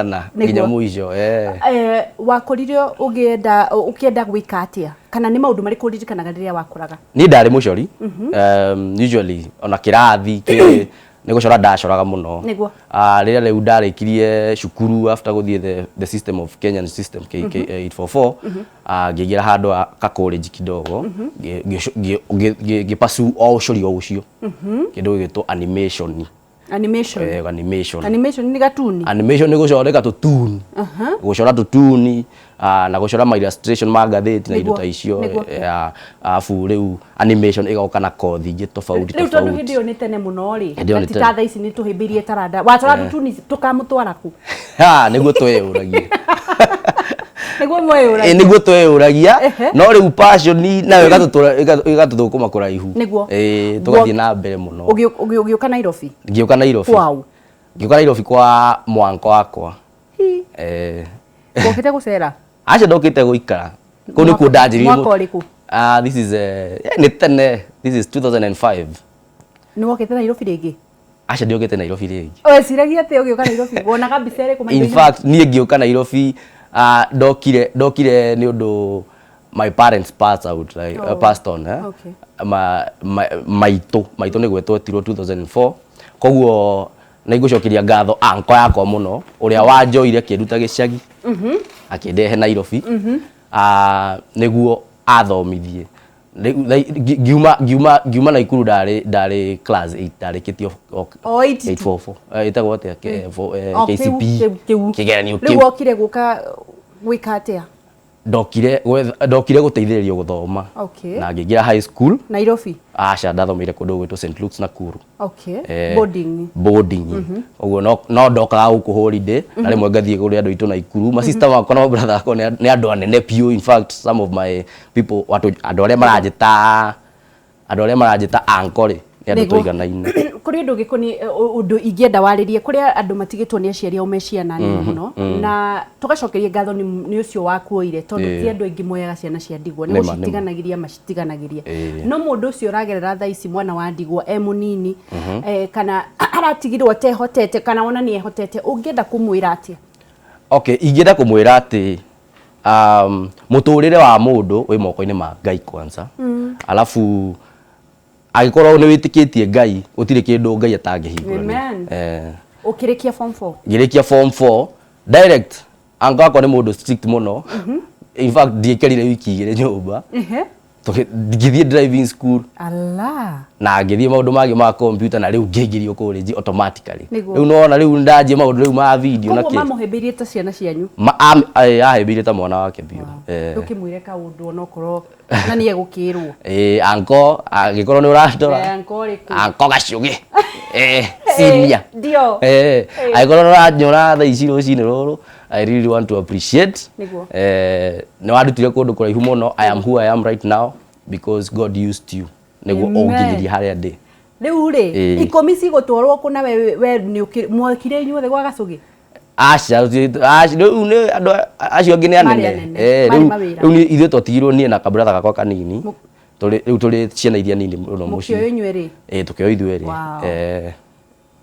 Na nginya mũico, eh. Wakorire ũgĩenda ũkĩenda gwĩka atĩa, kana nĩ maũndũ marĩkũ ũririkanaga rĩrĩa wakũraga? Niĩ ndarĩ mũcori. Usually ona kĩrathi kĩ nĩ gũcora ndacoraga mũno. Ah, rĩrĩa rĩu ndarĩkirie cukuru after gũthiĩ the system of Kenyan system KK 844, ah, ngĩingĩra handũ ka college kidogo, ngĩ pursue o ũcori o ũcio, kĩndũ gĩgĩtwo animation. Animation. Eh, animation. Animation nĩ gatuni? Animation nĩ gũcoreka tũtuni, gũcora tũtuni, ah, na gũcora ma illustration ma ngathĩti na indo ta icio. Arabu rĩu animation ĩgoka na kothi ingĩ tofauti. Rĩu tondũ tofauti. Hĩndĩ ĩyo nĩ tene mũno rĩ, Hĩndĩ ĩyo nĩ na ti tene. ta thaa ici nĩ tũhĩmbĩirie taranda wacora tũtuni tũkamũtwara kũ? Ha, nĩguo tweyũragia. Nĩguo Ĩ, mweyũragia. Nĩguo tweyũragia. No rĩu passion nayo ĩgatũthũkũma kũraihu. Ĩ, tũgathiĩ na mbere mũno. Ũgĩũka Nairobi? Ngĩũka Nairobi. Kwaũ? Ngĩũka Nairobi kwa mwanko wakwa. Hi. Eh. Wokĩte gũcera? Aca, ndokĩte gũikara kũu, nĩkuo ndanjĩrĩirie. Mwaka ũrĩkũ? Ah, this is nĩ tene, this is 2005. Nĩ wokĩte Nairobi rĩngĩ? Aca, ndiokĩte Nairobi rĩngĩ. Weciragia atĩa ũgĩũka Nairobi? Wonaga mbica ĩrĩkũ In maitho-inĩ? fact, niĩ ngĩũka Nairobi, ndokire nĩ ũndũ my parents passed out, like, passed on, eh? Ma, maitũ nĩ gwetwo etirwo 2004, koguo nĩ ngũcokeria ngatho anko yakwa mũno ũrĩa wanjoire akĩnduta gĩcagi akĩndehe Nairobi, nĩguo athomithie. Rĩu, ngiuma Naikuru ndarĩ class 8, ndarĩkĩtie O 8 tu. 844. Ĩtagwo atĩa? O, KCPE. kĩu. Kĩgeranio Rĩu kĩu. wokire gũka gwĩka atĩa? Ndokire gũteithĩrĩrio gũthoma. Na ngĩingĩra high school. Nairobi? Aca, ndathomeire kũndũ gwĩtwo St Luke's Nakuru. Boarding? Boarding. Ũguo no ndokaga gũkũ holiday na rĩmwe ngathiĩ kũrĩ andũ aitũ Naikuru. Masista makwa na brother akwa nĩ andũ anene biũ. In fact, some of my people, andũ andũ arĩa maranjĩta uncle rĩ, nĩ andũ tũiganaine. Kũrĩ ũndũ gĩkoni ũndũ ingĩenda warĩrie, kũrĩa andũ matigĩtwo nĩ aciari ao me ciana nini mũno, na tũgacokeria ngatho nĩ ũcio wakuoire, tondũ ti andũ aingĩ moyaga ciana cia ndigwa, nĩ Nĩma, nĩma. gũcitiganagĩria macitiganagĩria. No mũndũ ũcio ũragerera thaa ici, mwana wa ndigwa e mũnini, kana aratigirwo atehotete, kana ona nĩ ehotete, ũngĩenda kũmwĩra atĩa? Okay, ingĩenda kũmwĩra atĩ mũtũrĩre wa mũndũ wĩ moko-inĩ ma Ngai kwanza. Alafu angĩkorwo nĩ wĩtĩkĩtie Ngai, gũtirĩ kĩndũ Ngai atangĩhingũrania. Amen. Eh, Ũkĩrĩkia form 4? Ngĩrĩkia form 4 direct, uncle wakwa nĩ mũndũ strict mũno. In fact, ndiĩkerire wiki 2 nyũmba. Ngĩthiĩ driving school. Ala. Na ngĩthiĩ maũndũ mangĩ ma computer, na rĩu ngĩingĩrio college automatically. Nĩguo. Rĩu nona rĩu ndanjia maũndũ rĩu ma video na Koguo kĩ. Mamũhĩmbĩirie ta ciana cianyu? Ahĩmbĩirie ta mwana wake biũ. Eh. Ndũkĩmwĩre kaũndũ onokorwo na nĩ egũkĩrwo. Ĩĩ, uncle, angĩkorwo nĩ ũrandora. Eh, uncle ũrĩkũ? Uncle Gacugi. Eh, senior. Ndio. Eh, angĩkorwo nĩ ũranyora thaa ici rũcinĩ rũrũ, I really want to appreciate. Eh, nĩ wandutire kũndũ kũraihu mũno. I am who I am right now because God used you nĩguo Amen. ũnginyĩrie harĩa ndĩ. Rĩu rĩ, 10 cigũtwarwo kũ na we nĩ mwokire inyuothe gwa Gacũgĩ? Aca, aca, rĩu nĩ andũ acio angĩ nĩ Marĩ anene. anene, Eh, marĩ rĩu mawĩra. Rĩu ithuĩ twatigirwo niĩ na kabrother gakwa kanini. Tũrĩ rĩu tũrĩ ciana iria nini mũno Mũkĩoyo mũciĩ. inyuĩ rĩ? Ĩĩ, tũkĩoyo ithuĩ erĩ. Eh,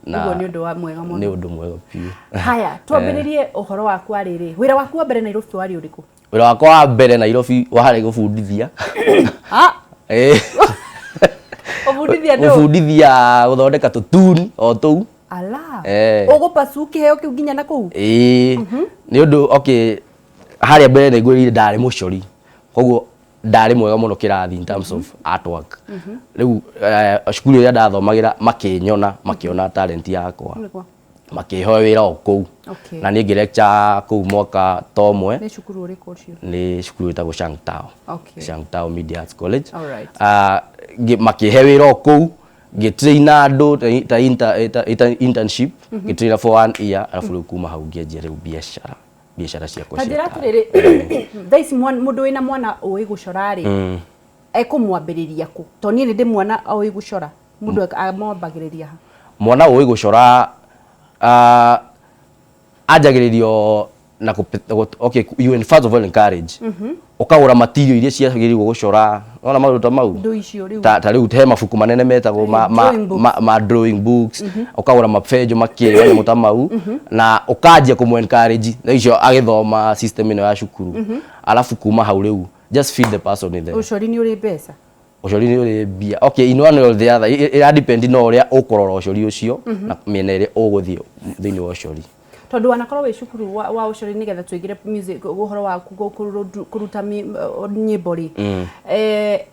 na Ũguo nĩ ũndũ wa mwega mũno. Nĩ ũndũ mwega biũ. Haya, twambĩrĩrie ũhoro waku wa rĩrĩ. Wĩra waku wa mbere Nairobi warĩ ũrĩkũ? Wĩra wakwa wa mbere Nairobi warĩ gũbundithia. Ah, Ĩĩ. Ũbundithia ndũ? Gũbundithia gũthondeka tũtuni o tũu. Ala. Eh. Ũgũpasu kĩheo kĩu nginya na kũu? Ĩĩ, nĩ ũndũ, okay, harĩa mbere nĩ ngwĩrire ndarĩ mũcori, koguo ndarĩ mwega mũno kĩrathi in terms of artwork. Rĩu cukuru ĩrĩa ndathomagĩra makĩnyona, makĩona talent yakwa, makĩhe wĩra o kũu. Na niĩ ngĩ lecture kũu mwaka ta ũmwe. Nĩ cukuru ũrĩkũ ũcio? Nĩ cukuru ĩtagwo Shangtao. Shangtao Media Arts College. Alright. Makĩhe wĩra o kũu, ngĩtraina andũ ta internship, ngĩtraina for one year, arabu rĩu kuma hau ngĩanjia rĩu biacara ciakwa Ta cia njĩra talent. Atĩrĩrĩ, thaa ici mũndũ wĩna mwana ũĩ gũcora rĩ, ekũmwambĩrĩria kũ? To niĩ nĩ ndĩ mwana ũĩ gũcora, mũndũ amwambagĩrĩria ha? Mwana ũĩ gũcora, anjagĩrĩrio Na okay, you in first of all encourage, ũkagũra material iria ciagĩrĩirwo gũcora, ona maũndũ ta mau. Indo icio rĩu. Ta rĩu he mabuku manene metagwo ma drawing books. Ma drawing books, ũkagũra mabenjo makĩ manyamũ ta mau, na ũkanjia kũmũ encourage na icio agĩthoma system ĩno ya cukuru. Alafu kuma hau rĩu just feed the person in the Ũcori nĩ ũrĩ mbeca? Ũcori nĩ ũrĩ mbia, okay, in one or the other. Ĩra depend na ũrĩa ũkũrora ũcori ũcio na mĩena ĩrĩa ũgũthiĩ thĩinĩ wa ũcori. Tondũ wanakorwo wĩ cukuru wa ũcori, nĩgetha tũingĩre music, ũhoro wa kũruta nyĩmbo rĩ,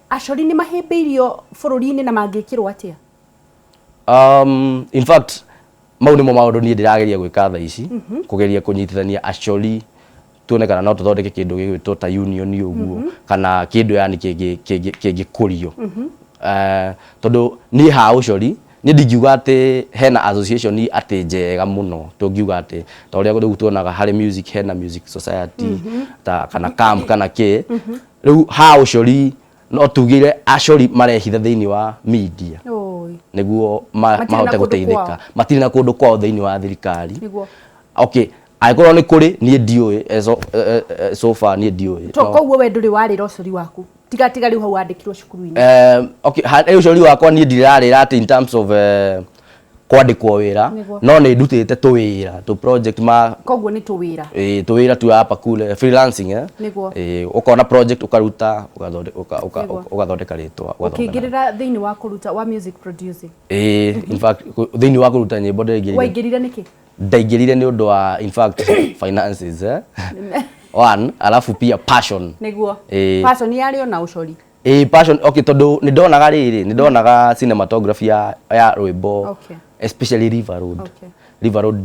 acori nĩ mahĩmbĩirio bũrũri-inĩ na mangĩkĩrwo atĩa? In fact, mau nĩmo maũndũ niĩ ndĩrageria gwĩka thaa ici, kũgeria kũnyitithania acori, tuone kana no tũthondeke kĩndũ gĩgwĩtwo ta union ũguo, kana kĩndũ yani kĩngĩkũrio. Tondũ niĩ ha ũcori niĩ ndingiuga atĩ hena association atĩ njega mũno tũngiuga atĩ ta ũrĩa rĩu tuonaga harĩ music, hena music society ta kana camp kana kĩ. Rĩu ha ũcori no tugire acori marehitha thĩinĩ wa media nĩguo Matirĩ na mahote kũndũ gũteithĩka. Kwao. Matirĩ na kũndũ kwao thĩinĩ wa thirikari. Okay, angĩkorwo nĩ kũrĩ, niĩ ndiũĩ. So far niĩ ndiũĩ. To koguo we ndũrĩ warĩra ũcori waku, tiga tiga rĩu hau wandĩkirwo cukuru-inĩ? Okay, ũcori wakwa niĩ ndirarĩra atĩ in terms of kwandĩkwo wĩra. No nĩ ndutĩte tũwĩra tũ project ma Koguo nĩ tũwĩra. Ĩ, tũwĩra tu hapa kule, freelancing, eh. Ĩ, ũkona project ũkaruta, ũgathondeka rĩtwa, ũgathondeka. Ũkĩingĩrĩra thĩinĩ wa kũruta wa music producing? Ĩ, in fact thĩinĩ wa kũruta nyĩmbo ndaingĩrire. Waingĩrire nĩkĩ? Ndaingĩrire nĩ ũndũ wa, in fact, finances, eh, one, alafu pia passion. Ĩ. Passion yarĩ ona ũcori? Ĩ, passion, okay, tondũ nĩ ndonaga rĩrĩ, nĩ ndonaga cinematography ya rwĩmbo, especially River Road. River Road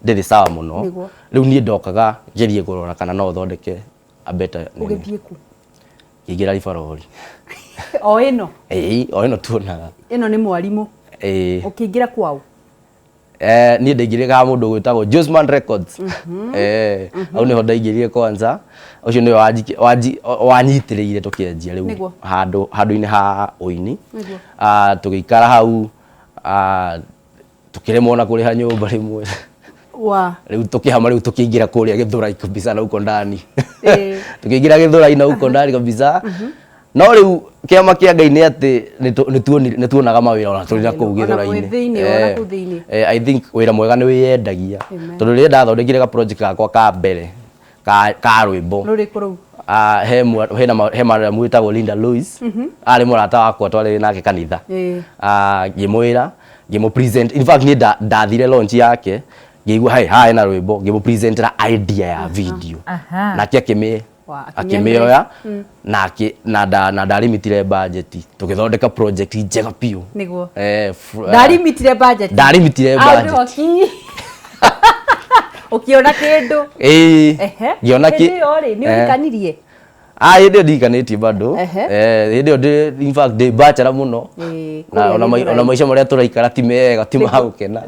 ndĩrĩ sawa mũno. Rĩu niĩ ndokaga ngerie kũrora kana no thondeke a better nini. Ũgĩthiĩ ku? Ngĩingĩra River Road. O ĩno? Ĩĩ, o ĩno tuonaga. Ĩno nĩ mwarimũ? Ĩĩ. Ũkĩingĩra kwao? Niĩ ndaingĩrire ka mũndũ gwĩtagwo Josman Records. Hau nĩho ndaingĩrire kwanza. Ũcio nĩwe wanyitĩrĩire tũkĩanjia rĩu handũ-inĩ ha ũini. Tũgĩikara hau, tũkĩremwo na kũrĩha nyũmba rĩmwe. Rĩu tũkĩhama, rĩu tũkĩingĩra kũrĩa Gĩthũrai kabisa na huko ndani. Tũkĩingĩra Gĩthũrai na huko ndani kabisa. No rĩu kĩama kĩa Ngai nĩ atĩ nĩ tuonaga mawĩra ona tũrĩ na kũu Ona Gĩthũrai-inĩ. Mwĩ thĩinĩ, ona kũu thĩinĩ. I think wĩra mwega nĩ wĩyendagia. Tondũ rĩrĩa ndathondekire ga project gakwa ka mbere ka rwĩmbo. Rũrĩkũ rũu? He madam wĩtagwo Linda Lewis, arĩ mũrata wakwa, twarĩ nake kanitha. Ngĩmwĩra, ngĩmũ present, in fact niĩ ndathire launch yake, ngĩigua hai haha hena rwĩmbo, ngĩmũ presentera idea ya video. Nake akĩmĩ akĩmĩoya na ndarimitire budget, tũgĩthondeka project njega biũ. Ndarimitire budget? Ndarimitire budget. Aũrĩhoki. Ũkĩona kĩndũ? Ĩĩ. Ngĩona Hĩndĩ ĩyo rĩ, nĩ ũhikanirie? Ah, hĩndĩ ĩyo ndihikanĩtie bado. Hĩndĩ ĩyo in fact ndĩ bachelor mũno. Na Kũrĩa Gĩthũrai. Ona maica marĩa tũraikara ti mega, ti ma gũkena.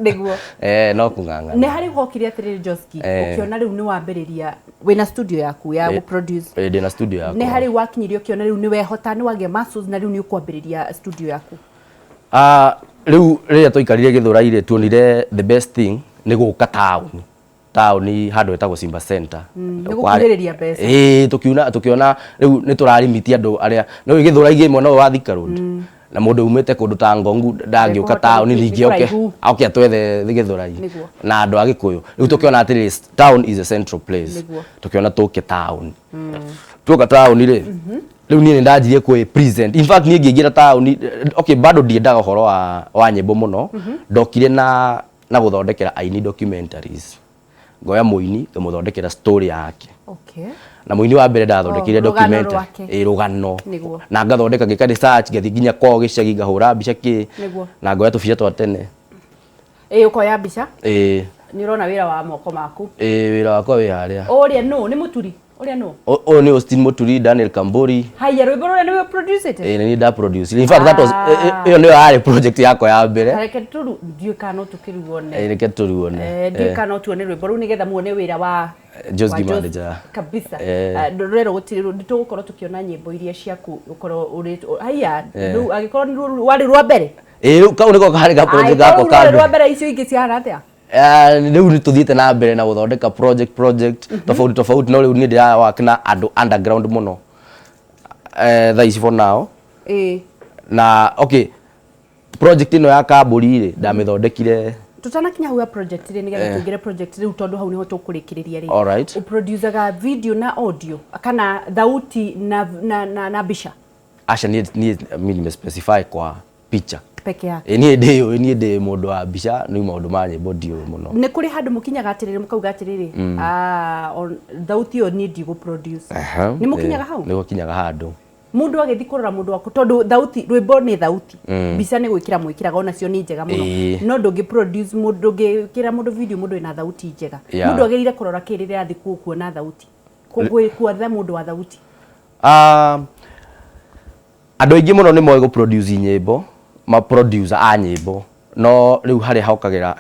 No kũng'ang'ana. Nĩ harĩ hokire atĩrĩrĩ, Joski, ũkĩona rĩu nĩ wambĩrĩria wĩna studio yaku ya gũ-produce? Ĩĩ, ndĩna studio yakwa. Nĩ harĩ wakinyirie ũkĩona rĩu nĩ wehota, nĩ wagĩa muscles na rĩu nĩ ũkwambĩrĩria studio yaku? Ah, rĩu rĩrĩa twaikarire Gĩthũrai rĩ, tuonire the best thing nĩ gũka taũni, taũni handũ hetagwo Simba Center. Nĩ gũkuhĩrĩria mbeca. Ĩĩ, tũkiuna tũkĩona rĩu nĩ tũrarimiti andũ arĩa no Gĩthũrai gĩ mwena ũyũ wa Thika Road, na mũndũ umĩte kũndũ ta Ngongu ndangĩũka Ndekũhota taũni gũthiĩ, ningĩ nĩ oke kũraihu. Oke atwethe Gĩthũrai na andũ a Gĩkũyũ. Rĩu tũkĩona atĩrĩrĩ, town is a central place. Tũkĩona tũke taũni. Tuoka taũni rĩ, rĩu niĩ nĩ ndanjirie kwĩ present. In fact niĩ ngĩingĩra taũni, okay, bado ndiendaga ũhoro wa nyĩmbo mũno. Ndokire na gũthondekera aini documentaries, ngoya mũini ngamũthondekera story yake. Na mũini wa mbere ndathondekire Oh, rũgano documentary. Rwake. Ĩ, rũgano. Na ngathondeka, ngĩka research, ngathiĩ nginya kwao gĩcagi, ngahũra mbica kĩ na ngoya tũbica twa tene. Ĩĩ, ũkoya mbica. Ĩ. Nĩ ũrona wĩra wa moko maku. Ĩ, wĩra wakwa wĩ harĩa. Ũrĩa nũ? Nĩ mũturi ũrĩa nũ? Ũyũ nĩ Austin Mũturi, Daniel Kamburi. Haya, rwĩmbo rũrĩa nĩwe produced? Ĩ, nĩ niĩ nda produce. In fact that was ĩyo nĩyo yarĩ project yakwa ya mbere. Reke tũru, ndiũĩ kana no tũkĩruone. Ĩ, reke tũruone. Ndiũĩ kana no tuone rwĩmbo rũu nĩgetha muone wĩra wa Josky wa Jos- manager. Kabisa. Rũrero gũtirĩ, nĩ tũgũkorwo tũkĩona nyĩmbo iria ciaku ũkorwo ũrĩ haya rĩu, angĩkorwo nĩ warĩ rwa mbere. Ĩ, rĩu kau nĩko karĩ ga project Angĩkorwo gakwa rũu ka rwarĩ rwa mbere. mbere, icio ingĩ cihana atĩa? Rĩu nĩ tũthiĩte na mbere na gũthondeka project tofauti tofauti, no rĩu niĩ ndĩra work na andũ underground mũno thaa ici for now. Na okay, project ĩno ya Kambũri rĩ, ndamĩthondekire. Tutanakinya hau ya project rĩ, nĩgetha tũingĩre project rĩu, tondũ hau nĩho tũkũrĩkĩrĩria rĩ, Alright. Ũproducaga video na audio kana thauti na mbica? Aca, niĩ mi nimespecify kwa picha. Peke yake. Ĩ, niĩ ndĩ niĩ ndĩ mũndũ wa mbica, nĩ maũndũ ma nyĩmbo ndiũĩ mũno. Nĩ kũrĩ handũ mũkinyaga atĩrĩrĩ, mũkauga atĩrĩrĩ, "Ah, thauti ĩyo niĩ ndigũ produce"? Nĩ mũkinyaga hau? Nĩ gũkinyaga handũ. Mũndũ agĩthiĩ kũrora mũndũ waku, tondũ thauti, rwĩmbo nĩ thauti, mbica nĩ gwĩkĩra mwĩkĩraga, onacio nĩ njega mũno, no ndũngĩ produce mũndũ, ndũngĩkĩra mũndũ video mũndũ wĩna thauti njega. Mũndũ agĩrĩire kũrora kĩ rĩrĩa athiĩ kuona thauti, kuotha mũndũ wa thauti? Ah, andũ aingĩ mũno nĩ moĩ gũ-produce nyĩmbo, ma producer a nyĩmbo, no rĩu harĩa hokagĩra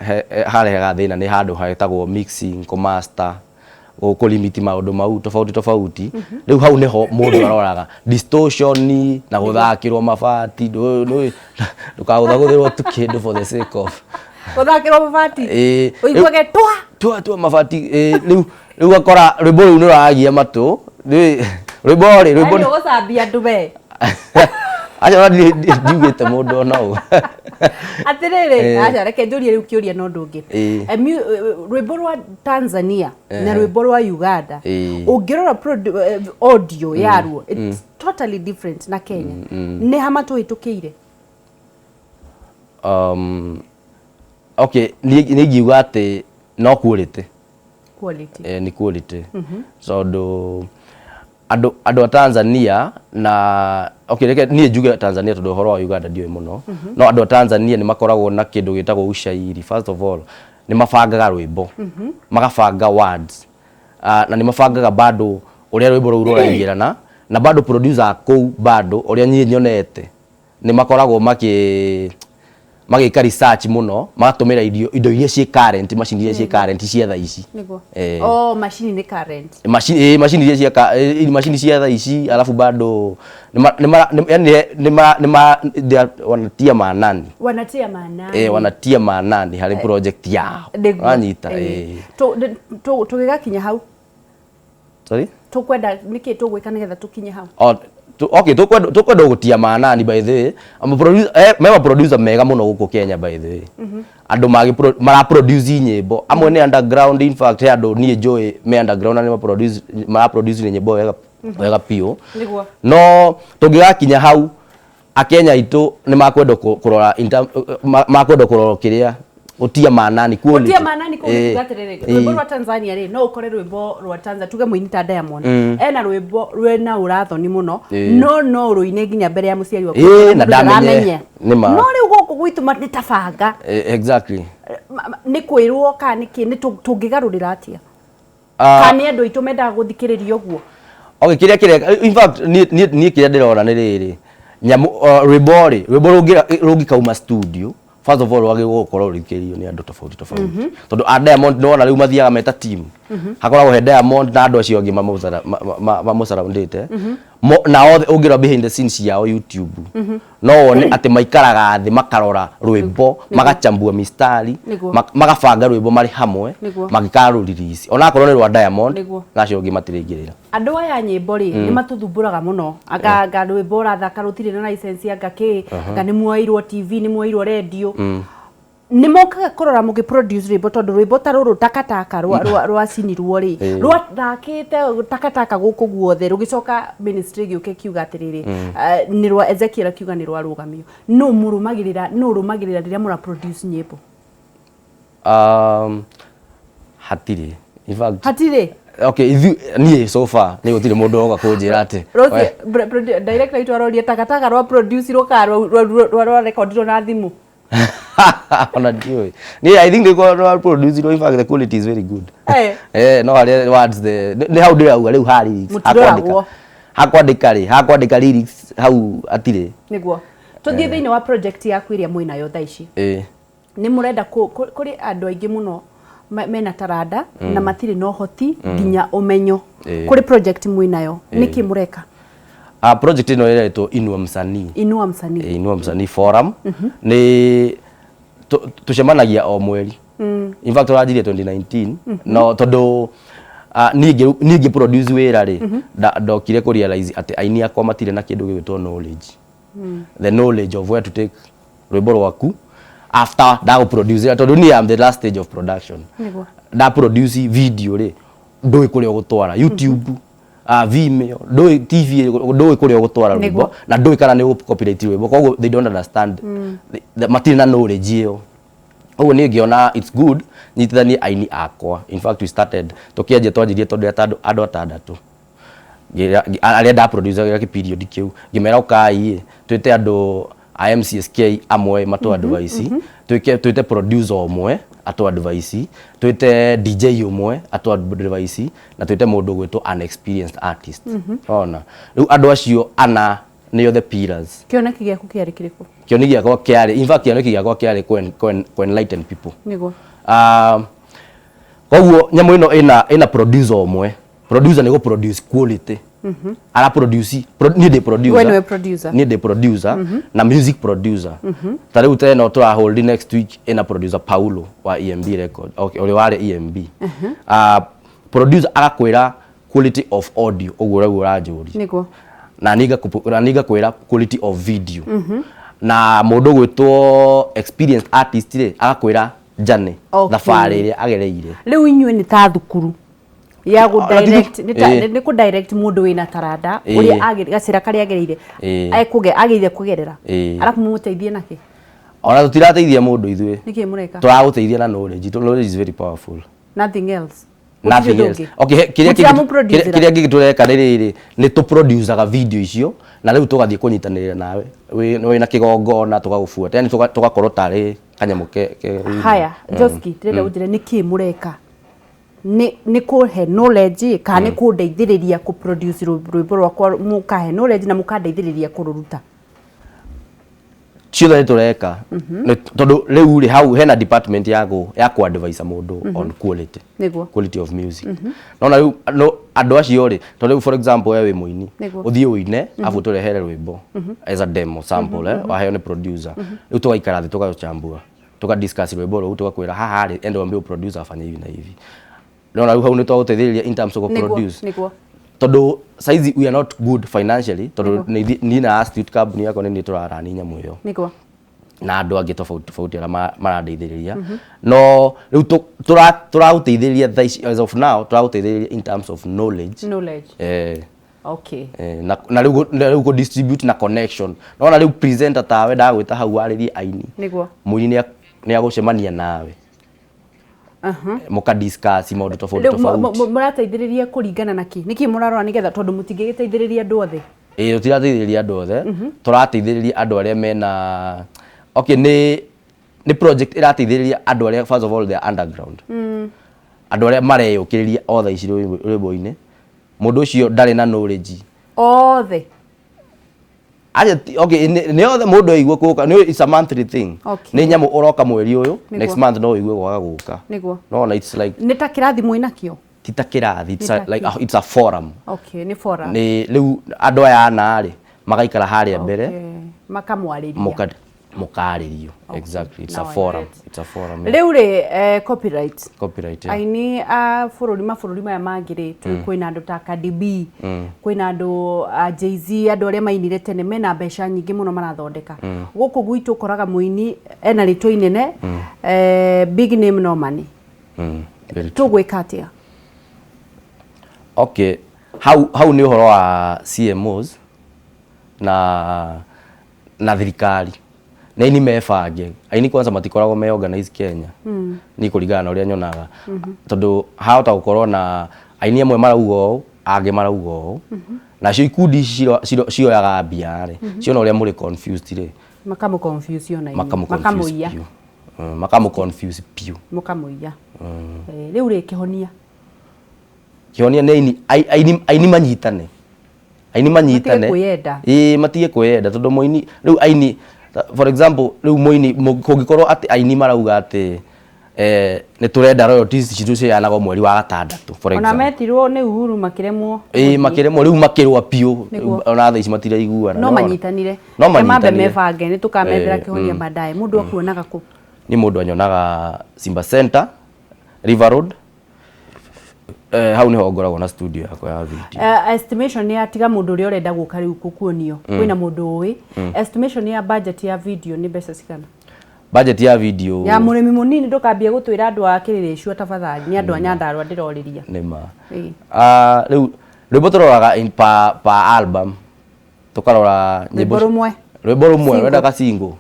harehaga thĩna nĩ handũ hetagwo mixing, kũ-master, kũ-limit maũndũ mau tofauti tofauti. Rĩu hau nĩho mũndũ aroraga distortion na gũthakĩrwo mabati. Ndũkagũthagũthĩrwo tu kĩndũ for the sake of Gũthakĩrwo mabati. Ũiguage twa tua tua mabati. Rĩu ũgakora rwĩmbo rũu nĩ rũragia matũ. Rwĩmbo rĩ, rwĩmbo Yaani ũgũcambia andũ we. Aca, ona ndiugĩte mũndũ ona ũ. Atĩrĩrĩ, aca, reke njũrie rĩu kĩũria na ũndũ ũngĩ. Rwĩmbo rwa Tanzania na rwĩmbo rwa Uganda, ũngĩrora audio yaruo, it's totally different na Kenya. Nĩ ha matũhĩtũkĩire? Okay, niĩ ingiuga atĩ no quality. Quality. Nĩ quality, tondũ andũ a Tanzania na, okay, reke niĩ njuge Tanzania tondũ ũhoro wa Uganda ndiũĩ mũno, no andũ a Tanzania nĩ makoragwo na kĩndũ gĩtagwo ushairi. First of all, nĩ mabangaga rwĩmbo, magabanga words, na nĩ mabangaga bado ũrĩa rwĩmbo rũu rũraingĩrana, na bado producer a kũu, bado ũrĩa niĩ nyonete, nĩ makoragwo magĩka research mũno, magatũmĩra indo iria ciĩ current, macini iria ciĩ current cia thaa ici. Oh, macini nĩ current. Macini iria cia macini cia thaa ici, alafu bado nĩ yani nĩ ma they wanatia maanani. Wanatia maanani. Wanatia maanani harĩ project yao. Wanyita? Tũgĩgakinya hau. Sorry? Tũkwenda nĩkĩ tũgwĩka nĩgetha tũkinye hau? Oh, okay, tukwenda gũtia maanani. By the way, ama producer, mema producer mega mũno gũkũ Kenya, by the way. Andũ mara produce nyĩmbo amwe nĩ underground. In fact, he andũ niĩ njũĩ me underground na nĩ mara produce nyĩmbo wega wega biũ. No tũngĩgakinya hau, akenya aitũ nĩ makwenda kũrora makwenda kũrora kĩrĩa gũtia maanani, quality. Gũtia maanani kũu. Nĩ kuga atĩrĩrĩ, rwĩmbo rwa Tanzania rĩ, no ũkore rwĩmbo rwa Tanzania, tuge mũini ta Diamond ena rwĩmbo rwĩna ũrathoni mũno, no rũine nginya mbere ya mũciari waku, na mũndũ ndamenye. ndaramenye. Nĩ ma. No rĩu gũkũ gwitũ nĩ ta banga. Exactly. Nĩ kwĩrwo kana nĩ kĩ? Nĩ tũngĩgarũrĩra atĩa? Ah, kana nĩ andũ aitũ mendaga gũthikĩrĩria ũguo? Okay, kĩrĩa in fact niĩ kĩrĩa ndĩrona nĩ rĩrĩ, nyamũ rwĩmbo rĩ, rwĩmbo rũngĩkauma studio, first of all rwagĩrĩirwo gũkorwo rũthikĩrĩirio nĩ andũ tofauti tofauti, tondũ a Diamond nĩwona rĩu mathiaga meta team, hakoragwo he Diamond na andũ acio angĩ mamũsurroundĩte. Na othe ũngĩrora behind the scenes ciao YouTube, no wone atĩ maikaraga thĩ, makarora rwĩmbo, magachambua mistari, magabanga rwĩmbo marĩ hamwe, magĩkarũ-release onakorwo nĩ rwa Diamond, na acio angĩ matirĩingĩrĩra. Andũ aya nyĩmbo rĩ, nĩ matũthumbũraga mũno, anga rwĩmbo ũrathaka rũtirĩ na license, anga kĩ, anga nĩ muoirwo TV, nĩ muoirwo radio. Nĩ mokaga kũrora mũgĩ produce rwĩmbo? Tondũ rwĩmbo ta rũrũ takataka rwacinirwo rĩ, rwathakĩte takataka gũkũ guothe, rũgĩcoka ministry ĩgĩũka ĩkiuga atĩrĩrĩ, nĩ rwa Ezekiel, akiuga nĩ rwarũgamio. Nũ mũrũmagĩrĩra? Nũ ũrũmagĩrĩra rĩrĩa mũra produce nyĩmbo? Hatirĩ, in fact. Hatirĩ? Okay, niĩ so far nĩ gũtirĩ mũndũ woka kũnjĩra atĩ Rosie, director witũ aroria takataka rwa produce rwo kana rwa rekodirwo na thimũ? Ona ndiũĩ niĩ. I think nĩ rwa produce. In fact, the quality is very good. No harĩa words the nĩ hau ndĩrauga rĩu ha lyrics. Mũtiroragwo. Hakwandĩka rĩ, hakwandĩka lyrics hau atirĩ. Nĩguo tũthiĩ thĩinĩ wa project yaku ĩrĩa mwĩnayo thaa ici. Nĩ mũrenda kũrĩ andũ aingĩ mũno mena taranda na matirĩ na ũhoti nginya ũmenyo. Kũrĩ project mwĩnayo, nĩkĩ mũreka? Ah, project ĩno ĩretwo Inua Msanii. Inua Msanii. Inua Msanii Forum nĩ tũcemanagia o mweri. In fact tũranjirie 2019, no tondũ niĩ ngĩ produce wĩra rĩ, ndokire kũ realize atĩ aini akwa matirĩ na kĩndũ gĩgwĩtwo knowledge, the knowledge of where to take rwĩmbo rwaku after ndagũ produce, tondũ niĩ am the last stage of production. Nda produce video rĩ, ndũĩ kũrĩa ũgũtwara, YouTube, Vimeo, ndũĩ TV, ndũĩ kũrĩa ũgũtwara rwĩmbo na ndũĩ kana nĩ ũgũ copyright rwĩmbo. Koguo they don't understand. Matirĩ na knowledge ĩyo. Ũguo niĩ ngĩona it's good nyitithanie aini akwa. In fact we started, tũkĩanjia, twanjirie tondũ andũ atandatũ arĩa nda produce gĩa period kĩu, ngĩmera ũkai ĩ twĩte andũ a MCSK amwe matũ advice, twĩke twĩte producer ũmwe atũ advice, twĩte DJ ũmwe atũ advice, na twĩte mũndũ ũgwĩtwo an experienced artist. Ona rĩu andũ acio ana nĩo the pillars. Kĩoneki gĩaku kĩarĩ kĩrĩkũ? Kĩoneki gĩakwa kĩarĩ, in fact kĩoneki gĩakwa kĩarĩ kũ enlighten people. Koguo nyamũ ĩno ĩna producer ũmwe. Producer nĩ gũ produce quality, ara produce niĩ ndĩ producer. We nĩwe producer. Niĩ ndĩ producer na music producer. Ta rĩu ta ĩno tũra hold next week ĩna producer Paulo wa EMB record, okay, ũrĩa warĩ EMB. Producer agakwĩra quality of audio, ũguo ũraguo ũranjũria. Na niĩ ngakwĩra quality of video, na mũndũ ũgwĩtwo experienced artist rĩ, agakwĩra journey, thabarĩ ĩrĩa agereire. Rĩu inyuĩ nĩ ta thukuru ya gũ Ona ti direct, nĩ kũ direct mũndũ wĩna taranda ũrĩa gacĩra karĩa agereire, agĩrĩire kũgerera, arabu mũmũteithie nakĩ? Ona tũtirateithia mũndũ ithuĩ. Nĩkĩ mũreka? Tũragũteithia na knowledge. Knowledge is very powerful. Nothing else? Nothing Gũtirĩ else. ũndũ ũngĩ? Okay, kĩrĩa kĩngĩ Mũtiramũ-produce-ĩra? Kĩrĩa kĩngĩ tũreka nĩ rĩrĩ, nĩ tũproducaga video icio na rĩu tũgathiĩ kũnyitanĩrĩra nawe wĩna kĩgongona, tũgagũbuata, yani tũgakorwo tarĩ kanyamũ ke Haya, Joski, ndĩrenda ũnjĩre nĩkĩ mũreka. Nĩ kũhe knowledge kana nĩ kũndeithĩrĩria kũ produce rwĩmbo rwakwa? Mũkahe knowledge na mũkandeithĩrĩria kũrũruta? Ciothe nĩ tũreka. Tondũ rĩu rĩ, hau hena department ya kũ advise mũndũ on quality, quality of music. Nona rĩu no andũ acio rĩ, tondũ rĩu for example we wĩ mũini, ũthiĩ ũine, abu tũrehere rwĩmbo as a demo sample, waheo nĩ producer, rĩu tũgaikara thĩ, tũgachambua, tũka discuss rwĩmbo rũu, tũgakwĩra haha rĩ, enda wambie producer afanye hivi na hivi. Nona rĩu hau nĩ twagũteithĩrĩria in terms of produce, tondũ saizi we are not good financially, tondũ niĩ na Astute company yakwa nĩ niĩ tũrarani nyamũ ĩyo na andũ angĩ tofauti tofauti arĩa marandeithĩrĩria. No rĩu tũragũteithĩrĩria thaa ici, as of now tũragũteithĩrĩria in terms of knowledge. Knowledge. Eh. Okay. Na rĩu kũ distribute na connection. Nona rĩu presenter tawe ndagwĩta hau warĩrie aini, mũini nĩ agũcemania nawe, mũka discuss maũndũ tofauti Rĩu tofauti. Mũrateithĩrĩria kũringana na kĩ? Nĩkĩ mũrarora nĩgetha, tondũ mũtingĩgĩteithĩrĩria andũ othe? Ĩĩ, tũtirateithĩrĩria andũ othe, tũrateithĩrĩria andũ arĩa mena, okay, nĩ project ĩrateithĩrĩria andũ arĩa first of all they are underground, andũ arĩa mareyũkĩrĩria o thaa ici rwĩmbo-inĩ. Mũndũ ũcio ndarĩ na knowledge. Othe? Aja okay, nĩ othe. Mũndũ aigua gũka nĩ, it's a monthly thing. Nĩ nyamũ ũroka mweri ũyũ, next month no ũigue gwaga gũka. No na it's like Nĩ ta kĩrathi mwĩnakĩo? Ti ta kĩrathi, it's a, Nĩ ta like it's a forum. Okay, nĩ forum. Nĩ rĩu andũ aya ana rĩ, magaikara harĩa mbere. Okay. Makamwarĩria. Mũkarĩrio, exactly, it's a Now I forum. get. It's a forum, yeah. Rĩu rĩ, copyright. Copyright, yeah. Aini a bũrũri, mabũrũri maya mangĩ rĩ, kwĩna andũ ta Cardi B, kwĩna andũ a Jay-Z, andũ arĩa mainire tene mena mbeca nyingĩ mũno marathondeka. Gũkũ gwitũ ũkoraga mũini ena rĩtwa inene, big name no money. Very true. Tũgwĩka atĩa? Okay, hau nĩ ũhoro wa CMOs na thirikari na aini mebange. Aini kwanza matikoragwo me organized Kenya, ni kũringana na ũrĩa nyonaga, tondũ hahota gũkorwo na aini amwe marauga ũũ, angĩ marauga ũũ, nacio ikundi ici cioyaga mbia rĩ, ciona ũrĩa mũrĩ confused rĩ, Makamũ confuse ona inyuĩ. Makamũ confuse Makamũiya. biũ. Makamũ confuse biũ. Mũkamũiya. Rĩu rĩ, kĩhonia? Kĩhonia nĩ aini manyitane, aini manyitane. Matige kwĩyenda. Ĩĩ, matige kwĩyenda, tondũ mũini rĩu, aini for example, rĩu mũini kũngĩkorwo atĩ aini marauga atĩ nĩ tũrenda royalties citũ ciheanagwo mweri wa gatandatũ, for Ona example. Metirwo nĩ Uhuru makĩremwo. Ĩĩ, makĩremwo, rĩu makĩrũa biũ. Ona thaa ici matiraiguana. No Nĩwona? manyitanire. No Reke mambe manyitanire. mebange, nĩ tũkamethera kĩhonia baadaye. Mũndũ akuonaga kũ? Niĩ mũndũ anyonaga Simba Center, River Road. Hau nĩho ngoragwo na studio yakwa ya video. Estimation ya tiga mũndũ ũrĩa ũrenda gũka rĩu gũkuonio kwĩna mũndũ ũĩ, estimation ya budget ya video nĩ mbeca cigana? Budget ya video ya mũrĩmi mũnini, ndũkambie gũtwĩra andũ a Kĩrĩrĩcua tafadhali, nĩ andũ a Nyandarua ndĩrorĩria. Nĩ ma. Ah, rĩu rwĩmbo tũroraga in per album, tũkarora nyĩmbo. Rwĩmbo rũmwe. Rwĩmbo rũmwe. Single. Wenda gasingle,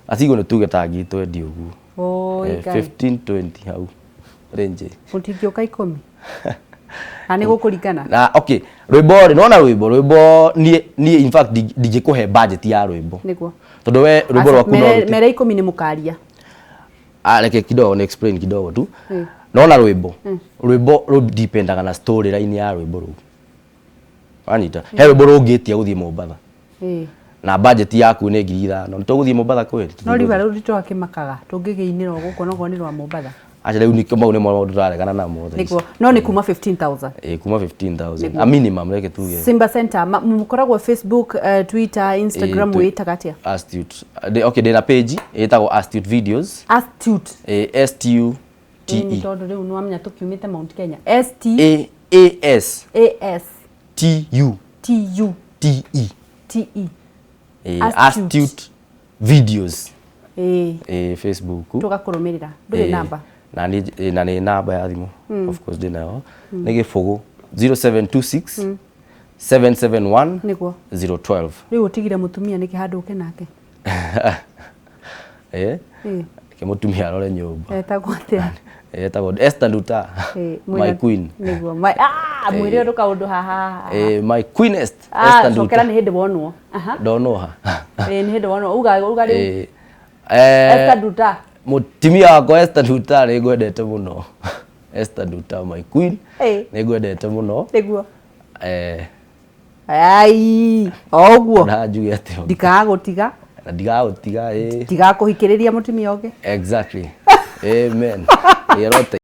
gasingle nĩ tuge ta ngiri 20 ũguo. Oi, Ngai. 15 20 hau range. Mũtingĩũka 10 na nĩ gũkũringana? Na okay, rwĩmbo rĩ, nona rwĩmbo niĩ in fact ndingĩkũhe budget ya rwĩmbo tondũ we rwĩmbo rwaku no mere, mere 10 nĩ mũkaria. Ah, reke kidogo ni explain kidogo tu. Nona rwĩmbo rũdipendaga na story line ya rwĩmbo rũu, wanyita? He rwĩmbo rũngĩtia gũthiĩ Mombatha na budget yaku nĩ 5,000, nĩ tũgũthiĩ Mombatha kweli? No riba rĩu ritwakĩmakaga tũngĩgĩinĩra o gũkũ nokorwo nĩ rwa Mombatha. Acha, rĩu nĩkĩo mau nĩmo maũndũ tũraregana namo thaa ici. Nĩguo, no nĩ kuma 15,000? Ĩ, kuma 15,000 a minimum, reke tuge. Simba Center, mũkoragwo Facebook, Twitter, Instagram? Wĩtaga atĩa? Astute. Okay, ndĩna page ĩtagwo Astute Videos. Astute. Ĩ, S T U T Ĩĩ, E. Tondũ rĩu nĩwamenya tũkiumĩte Mount Kenya. S T A A S A S T U T U T E T E. Ĩ, Astute. Astute Videos. Ĩ. Ĩ, Facebook. Tũgakũrũmĩrĩra. Ndũrĩ namba? Na nĩ na nĩ namba ya thimũ, of course ndĩnayo, nĩ 0 0726 771 012. Rĩu ũtigire mũtumia nĩkĩ handũ ũke nake? Eh, ke mũtumia arore nyũmba. Etagwo atĩa? Etagwo Esther Nduta. My queen. Nĩguo, my, ah, mwĩre ũndũ kaũndũ haha. My queenest. Esther Nduta. Cokera, nĩ hĩndĩ wonwo. Aha. Ndonwo ha? Ĩ, nĩ hĩndĩ wonwo, uga uga rĩu. Esther Nduta. Mũtumia wakwa Esther Nduta, nĩ ngwendete mũno. Esther Nduta, my queen. Nĩ ngwendete mũno. Ai, o ũguo. Na njuge atĩ Ndikagũtiga. Na ndigagũtiga, ĩ. Ndigakũhikĩrĩria mũtumia ũngĩ. Exactly, amen. Ĩrote.